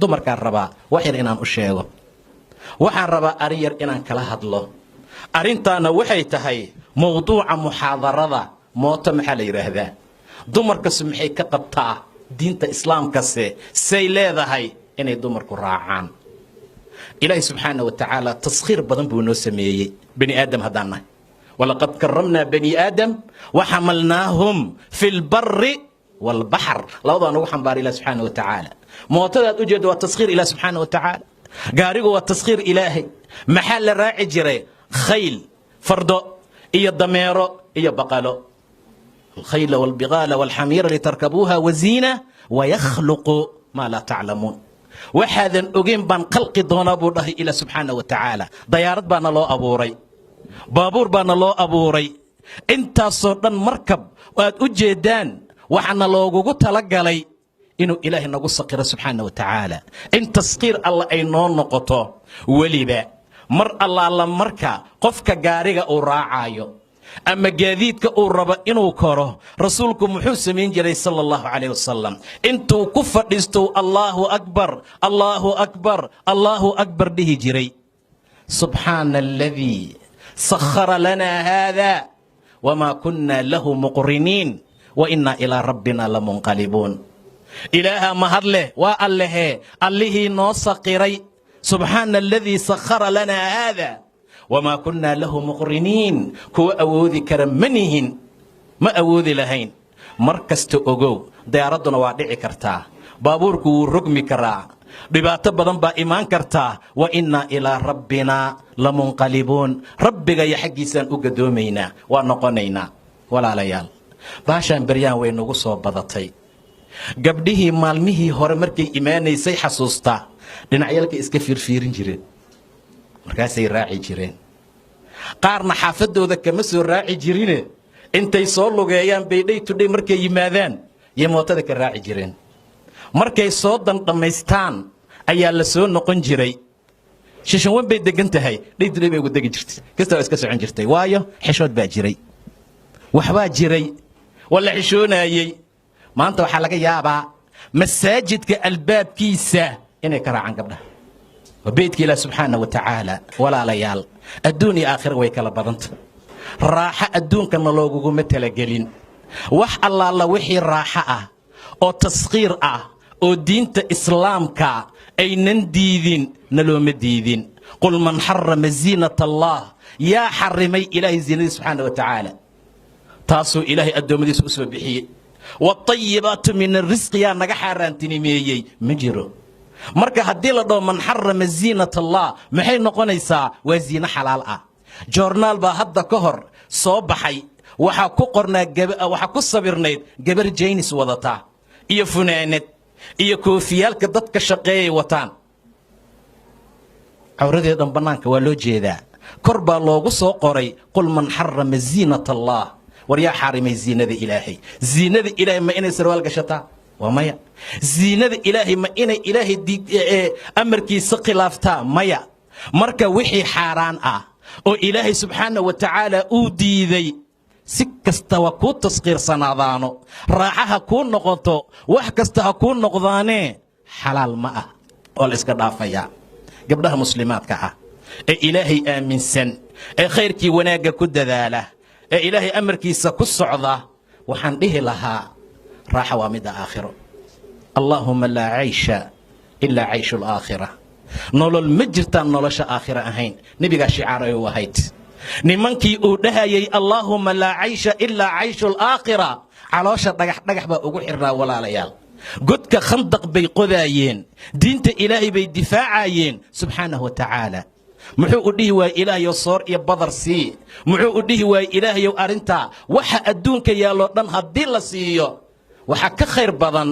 Dumarkaan rabaa wax yar inaan u sheego. Waxaan rabaa arrin yar inaan kala hadlo. Arrintaana waxay tahay mowduuca muxaadarada. Mooto maxaa la yidhaahdaa? Dumarkasu maxay ka qabtaa? Diinta islaamkase say leedahay inay dumarku raacaan? Ilaahay subxaana wa tacaala taskhiir badan buu noo sameeyey bani aadam haddaan nahay. ولقد كرمنا بني آدم وحملناهم في البر والبحر. Labadaa nagu xambaaray Ilah subxaana wa tacaala. Mootadaad u jeedo waa taskhiir Ilah subxaana wa tacaala. Gaarigu waa taskhiir Ilaahay. Maxaa la raaci jiray? Khayl, fardo iyo dameero iyo baqalo. الخيل والبغال والحمير لتركبوها وزينة ويخلق ما لا تعلمون. Waxaadan ogeyn baan khalqi doonaa, buu dhahay Ilah subxaana wa tacaala. Dayaarad baana loo abuuray, baabuur baana loo abuuray, intaasoo dhan markab aad u jeedaan. Waxaana loogugu talagalay inuu Ilaahay nagu saqiro subxaana wa tacaala, in taskhiir Alla ay noo noqoto. Weliba mar allaala marka qofka gaariga uu raacayo ama gaadiidka uu rabo inuu koro, rasuulku muxuu samayn jiray sala Allahu calayh wasalam? Intuu ku fadhiisto "Allaahu akbar, Allaahu akbar, Allaahu akbar" dhihi jiray. سبحان الذي سخر لنا هذا وما كنا له مقرنين وإنا إلى ربنا لمنقلبون. Ilaaha mahad leh, waa Allehee, Allihii noo saqiray. سبحان الذي سخر لنا هذا وما كنا له مقرنين. Kuwa awoodi kara ma nihin, ma awoodi lahayn. Mar kasta ogow, diyaaradduna waa dhici kartaa, baabuurku wuu rogmi karaa, dhibaato badan baa imaan kartaa. وإنا إلى ربنا لمنقلبون. Rabbigaya xaggiisaan u gadoomaynaa, waa noqonaynaa. Walaalayaal, baashaan beryaan way nagu soo badatay. Gabdhihii maalmihii hore markay imaanaysay xasuustaa, dhinacyalkay iska fiirfiirin jireen, markaasay raaci jireen. Qaarna xaafadooda kama soo raaci jirine, intay soo lugeeyaan bay dhey tudhay markay yimaadaan yay mootada ka raaci jireen. Markay soo dandhammaystaan ayaa la soo noqon jiray. Shishanwan bay degan tahay, dhey tudhay bay ugu degi jirtay, kasta waa iska socon jirtay. Waayo, xishood baa jiray, waxbaa jiray, waa la xishoonayey. Maanta waxaa laga yaabaa masaajidka albaabkiisa inay ka raacaan gabdhaha. Waa beydka Ilaah subxaana wa tacaala. Walaalayaal, adduun iyo aakhira way kala badanta. Raaxo adduunkana looguguma talagelin. Wax allaala wixii raaxo ah oo taskhiir ah oo diinta islaamka aynan diidin na looma diidin. قل من حرم زينة الله. Yaa xarimay Ilaahay ziinadii subxaana wa tacaala? Taasuu Ilaahay addoommadiisa u soo bixiyey. والطيبات من الرزق yaa naga xaaraantinimeeyey? Ma jiro. Marka haddii la dhaho "من حرم زينة الله", maxay noqonaysaa? Waa ziino xalaal ah. Joornaal baa hadda ka hor soo baxay. Waxaa ku qornaa, waxaa ku sawirnayd gabar jeans wadata iyo funaanad iyo koofiyaalka dadka shaqeeyay wataan. Cawradeedan bannaanka waa loo jeedaa. Kor baa loogu soo qoray "قل من حرم زينة الله". War yaa xarimay ziinada Ilaahay? Ziinada Ilaahay ma inay sarwaal gashataa? Waa maya. Ziinada Ilaahay ma inay Ilaahay amarkiisa khilaaftaa? Maya. Marka wixii xaaraan ah oo Ilaahay subxaana wa tacaala uu diiday, si kasta waa kuu taskhiirsanaadaano, raaxa ha kuu noqoto, wax kasta ha kuu noqdaanee, xalaal ma ah oo la iska dhaafayaa. Gabdhaha muslimaadka ah ee Ilaahay aaminsan, ee khayrkii wanaagga ku dadaala, ee Ilaahay amarkiisa ku socda, waxaan dhihi lahaa raaxa waa midda aakhiro. اللهم لا عيش إلا عيش الآخرة. Nolol ma jirtaan nolosha aakhira ahayn. Nebigaa shicaar ay u ahayd. Nimankii uu dhahayay "اللهم لا عيش إلا عيش الآخرة", caloosha dhagax dhagax baa ugu xirnaa. Walaalayaal, godka Khandaq bay qodaayeen, diinta Ilaahay bay difaacayeen subxaanahu wa tacaala. Muxuu u dhihi waayey "Ilaahayow, soor iyo badar sii"? Muxuu u dhihi waayey "Ilaahayow"? Arrintaa waxa adduunka yaalloo dhan haddii la siiyo, waxaa ka khayr badan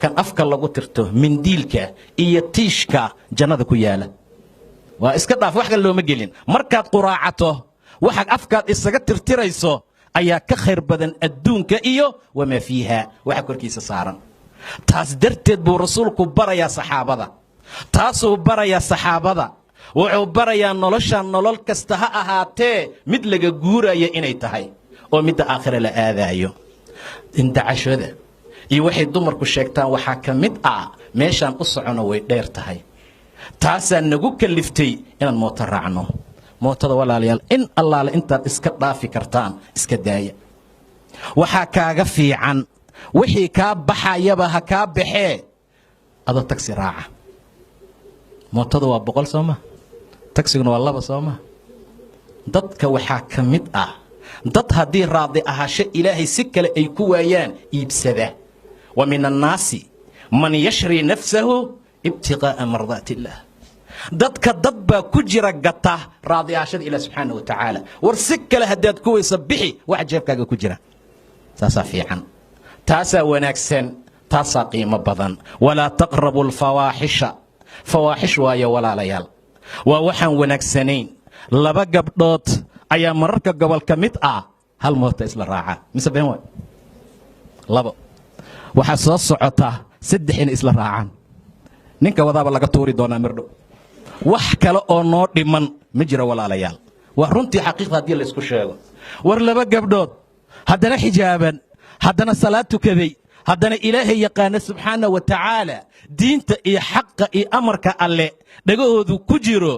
kan afka lagu tirto, mindiilka iyo tiishka jannada ku yaala. Waa iska dhaaf, wax kale looma gelin. Markaad quraacato, waxaad afkaad isaga tirtirayso ayaa ka khayr badan adduunka iyo وما فيها, waxa korkiisa saaran. Taas darteed buu rasuulku barayaa saxaabada, taasuu barayaa saxaabada. Wuxuu barayaa nolosha, nolol kasta ha ahaatee, mid laga guuraya inay tahay oo midda aakhira la aadaayo. Indacashooda Iyo waxay dumarku sheegtaan waxaa ka mid ah meeshaan u socono way dheer tahay. Taasaa nagu kaliftay inaan mooto raacno. Mootada, walaalayaal, in allaale intaad iska dhaafi kartaan iska daaya. Waxaa kaaga fiican wixii kaa baxayaba ha kaa baxee adoo tagsi raaca. Mootada waa 100, soo ma? Tagsiguna waa 2, soo ma? Dadka waxaa ka mid ah dad haddii raadi ahaasho Ilaahay si kale ay ku waayaan iibsada. Wa min annaasi man yashrii nafsahu ibtiqaa'a mardaati illaah. Dadka dad baa ku jira gata raadi ahaashada Ilah subxaana wa tacaala. War si kale haddaad ku weyso, bixi waxa jeebkaaga ku jira. Taasaa fiican, taasaa wanaagsan, taasaa qiimo badan. Walaa taqrabu alfawaaxisha. Fawaaxish waayo, walaalayaal, waa waxaan wanaagsanayn. Laba gabdhood ayaa mararka gobol ka mid ah hal moota isla raaca, mise been waay? Labo waxaa soo socota, saddex inay isla raacaan. Ninka wadaaba laga tuuri doonaa mirdhow. Wax kale oo noo dhiman ma jiro, walaalayaal. Waa runtii xaqiiqda haddii laysku sheego. War laba gabdhood haddana xijaaban, haddana salaad tukaday, haddana Ilaahay yaqaana subxaana wa tacaala, diinta iyo xaqa iyo amarka alle dhagahoodu ku jiro,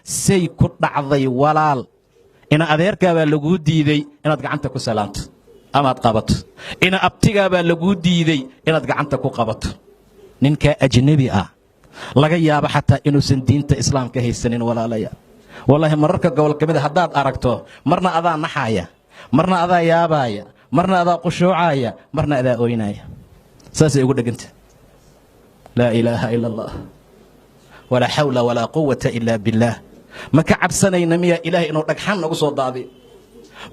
say ku dhacday, walaal, ina adeerkaabaa laguu diiday inaad gacanta ku salaanto amaad qabato, ina abtigaabaa laguu diiday inaad gacanta ku qabato, ninkaa ajnebi ah, laga yaabo xataa inuusan diinta islaamka haysanin? Walaalayaal, wallaahi mararka gobol ka mid a haddaad aragto, marna adaa naxaya, marna adaa yaabaaya, marna adaa qushuucaaya, marna adaa oynaya. Saasay ugu dheganta. Laa ilaaha ila Allah, walaa xawla walaa quwata ila billaah. Ma ka cabsanayna miyaa Ilaahay inuu dhagxaan nagu soo daadiyo?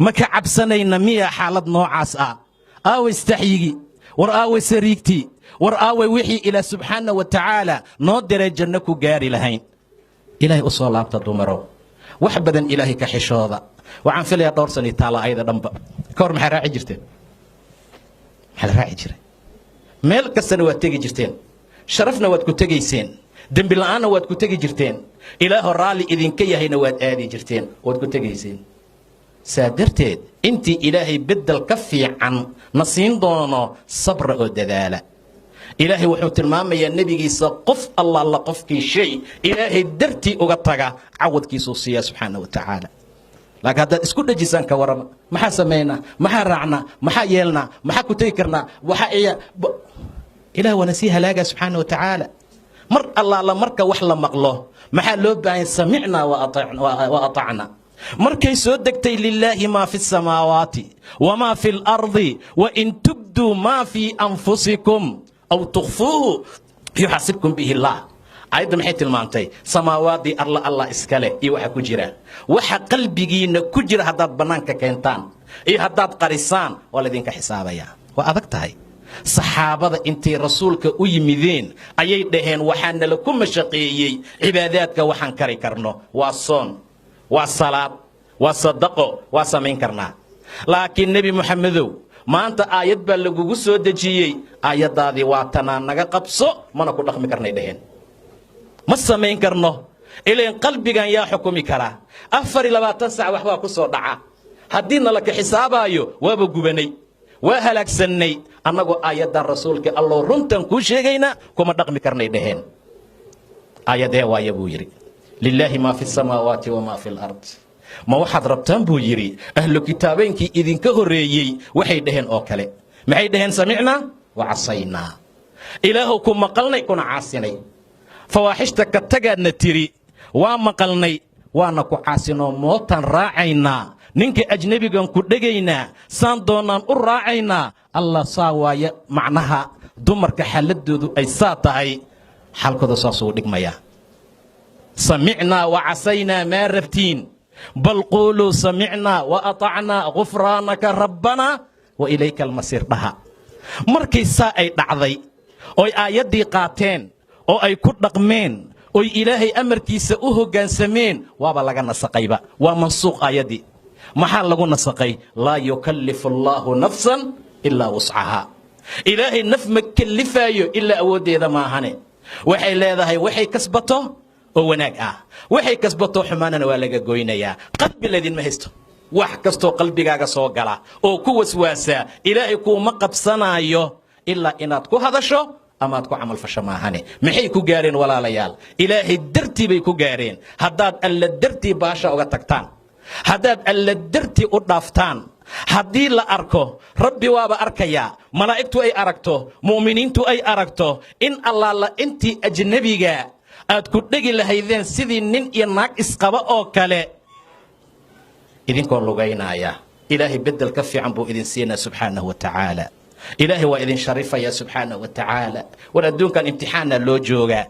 Ma ka cabsanayna miyaa xaalad noocaas ah? Aaway istaxyigii? War aaway sariigtii? War aaway wixii Ilaah subxaana wa tacaala noo diray janno ku gaari lahayn? Ilaahay u soo laabta, dumarow. Wax badan Ilaahay ka xishooda. Waxaan filayaa dhowr sani taala ayada dhanba ka hor. Maxaa raaci jirteen? Maxaa la raaci jiray? Meel kastana waad tegi jirteen, sharafna waad ku tegayseen, dembi la'aanna waad ku tegi jirteen, Ilaaho raalli idinka yahayna waad aadi jirteen, waad ku tegayseen. Saa darteed, intii Ilaahay beddel ka fiican na siin doono, sabra oo dadaala. Ilaahay wuxuu tilmaamayaa nebigiisa, qof allaala qofkii shay Ilaahay dartii uga taga, cawadkiisuu siiyaa subxaana wa tacaala. Laakiin haddaad isku dhejisaan, ka warrama? Maxaa samaynaa? Maxaa raacnaa? Maxaa yeelnaa? Maxaa ku tegi karnaa? Waxa iya Ilaah waana sii halaagaa subxaana wa tacaala. Mar allaala marka wax la maqlo, maxaa loo baahanya? Samicnaa wa atacna. Markay soo degtay lilaahi maa fi الsamaawaati wamaa fi اlardi wain tubduu maa fii anfusikum aw tukhfuuhu yuxasibkum bihi اllah, aayadda maxay tilmaantay? Samaawaadii alla Allah iskale iyo waxa ku jira. Waxa qalbigiinna ku jira haddaad bannaanka keentaan iyo haddaad qarisaan, waa laydinka xisaabayaa. Waa adag tahay. Saxaabada intay rasuulka u yimideen ayay dhaheen, waxaa nala ku mashaqeeyey cibaadaadka waxaan kari karno, waa soon, waa salaad, waa sadaqo, waa samayn karnaa. Laakiin Nebi Moxamedow, maanta aayad baa lagugu soo dejiyey, aayaddaadii waa tanaa, naga qabso, mana ku dhaqmi karnay dhaheen. Ma samayn karno, ilayn qalbigan yaa xukumi karaa? 24 sac waxbaa ku soo dhaca. Haddii nala ka xisaabaayo, waaba gubanay, waa halaagsannay. Annagoo aayaddan, rasuulka Allow, runtan kuu sheegaynaa, kuma dhaqmi karnay dhaheen. Aayadee waaya, buu yidhi. Lilaahi maa fi samaawaati wamaa fi alard. Ma waxaad rabtaan, buu yidhi, ahlu kitaabeynkii idinka horreeyey waxay dhaheen oo kale? Maxay dhaheen? Samicnaa wa casaynaa. Ilaahow, ku maqalnay kuna caasinay. Fawaaxishta ka tagaadna tiri, waa maqalnay, waana ku caasinoo mootaan raacaynaa, ninka ajnebigan ku dhegaynaa, saan doonnaan u raacaynaa. Allah, saa waaye. Macnaha dumarka xaaladoodu ay saa tahay, xaalkooda saasuu dhigmayaa. Samicnaa wa casaynaa maa rabtiin? Bal quuluu samicnaa wa atacnaa, gufraanaka rabbanaa wa ilayka almasiir dhaha. Markii saa ay dhacday oy aayaddii qaateen oo ay ku dhaqmeen oy Ilaahay amarkiisa u hoggaansameen, waaba laga nasaqayba, waa mansuuq aayaddii. Maxaa lagu nasaqay? Laa yukallifu allaahu nafsan ilaa wuscahaa. Ilaahay naf ma kellifaayo ilaa awooddeeda maahane. Waxay leedahay waxay kasbato oo wanaag ah, waxay kasbato xumaanana waa laga goynayaa. Qalbi laydinma haysto. Wax kastoo qalbigaaga soo gala oo ku waswaasaa, Ilaahay kuuma qabsanaayo. Ilaa inaad ku hadasho ama aad ku camalfasho maahane. Maxay ku gaareen, walaalayaal? Ilaahay dartii bay ku gaareen. Haddaad Alla dartii baasha uga tagtaan, haddaad Alla dartii u dhaaftaan, haddii la arko, Rabbi waaba arkayaa, malaa'igtu ay aragto, mu'miniintu ay aragto, in Allaala intii ajnebiga aad ku dhegi lahaydeen sidii nin iyo naag isqaba oo kale idinkoo lugaynaya, Ilaahay beddel ka fiican buu idin siinaa, subxaanahu wa tacaala. Ilaahay waa idin sharifaya, subxaanahu wa tacaala. War adduunkan imtixaana loo joogaa,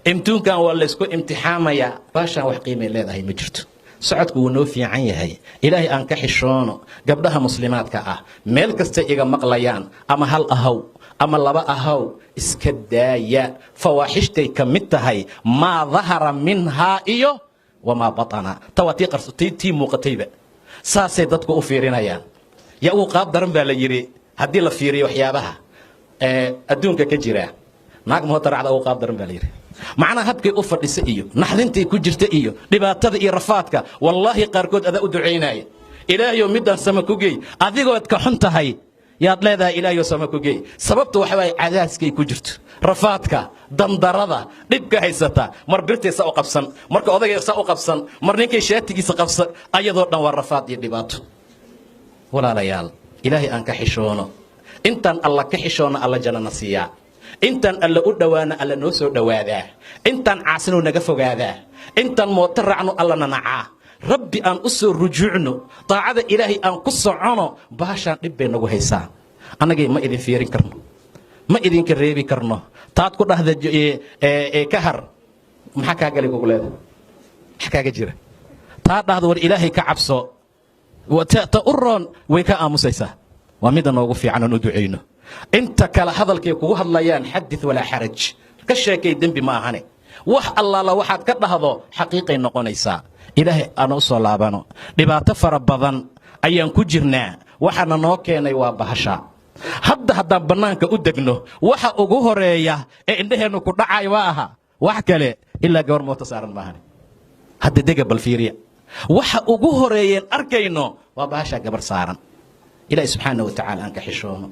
imtuunkan waa laysku imtixaamayaa. Baashaan wax qiimay leedahay ma jirto. Socodku wuu noo fiican yahay. Ilaahay aan ka xishoono. Gabdhaha muslimaadka ah, meel kastay iga maqlayaan, ama hal ahaw ama laba ahaw, iska daaya. Fawaaxishtay ka mid tahay, maa dahara minhaa iyo wamaa batana. Ta waa tii muuqatayba, saasay dadku u fiirinayaan. Yaa ugu qaab daran baa la yidhi haddii la fiiriyo waxyaabaha adduunka ka jira? Naag mootaracda ugu qaab daran baa la yidhi. Macnaha habkay u fadhisa iyo naxdintay ku jirta iyo dhibaatada iyo rafaadka, wallaahi qaarkood adaa u ducaynaya: "Ilaahayow, midaan sama ku geey." Adigood ka xun tahay yaad leedahay: "Ilaahayow, sama ku geey." Sababta waxa waaye cadaaskay ku jirto, rafaadka, dandarada, dhibka haysata. Mar birtaysa u qabsan, marka odagaysa u qabsan, mar ninkay shaatigiisa qabsan, ayadoo dhan waa rafaad iyo dhibaato. Walaalayaal, Ilaahay aan ka xishoono. Intaan Alla ka xishoona, Alla jannana siiyaa. Intaan Alla u dhowaana, Alla noo soo dhowaadaa. Intaan caasinu naga fogaadaa. Intaan mooto raacno, Alla na nacaa. Rabbi aan u soo rujuucno, daacada Ilaahay aan ku socono. Baashaan dhib bay nagu haysaa. Annagay ma idin fiirin karno, ma idinka reebi karno. Taad ku dhahda ka har, "Maxaa kaa galay?" kugu leedahay. Maxaa kaaga jira? Taa dhahda "War Ilaahay ka cabso," ta u roon way ka aamusaysaa. Waa midda noogu fiican oon u ducayno. Inta kale hadalkay kugu hadlayaan, xadith walaa xaraj, ka sheekay, dembi ma ahane. Wax allaala waxaad ka dhahdo xaqiiqay noqonaysaa. Ilaahay aan u soo laabano. Dhibaato fara badan ayaan ku jirnaa. Waxaana noo keenay waa bahasha. Hadda haddaan bannaanka u degno, waxa ugu horeeya ee indhaheennu ku dhacay ma aha wax kale ilaa gabar mooto saaran maahane. Hadda dega, bal fiiriya, waxa ugu horeeyeen arkayno waa bahashaa gabar saaran. Ilaahi subxaana wa tacaala aan ka xishoono.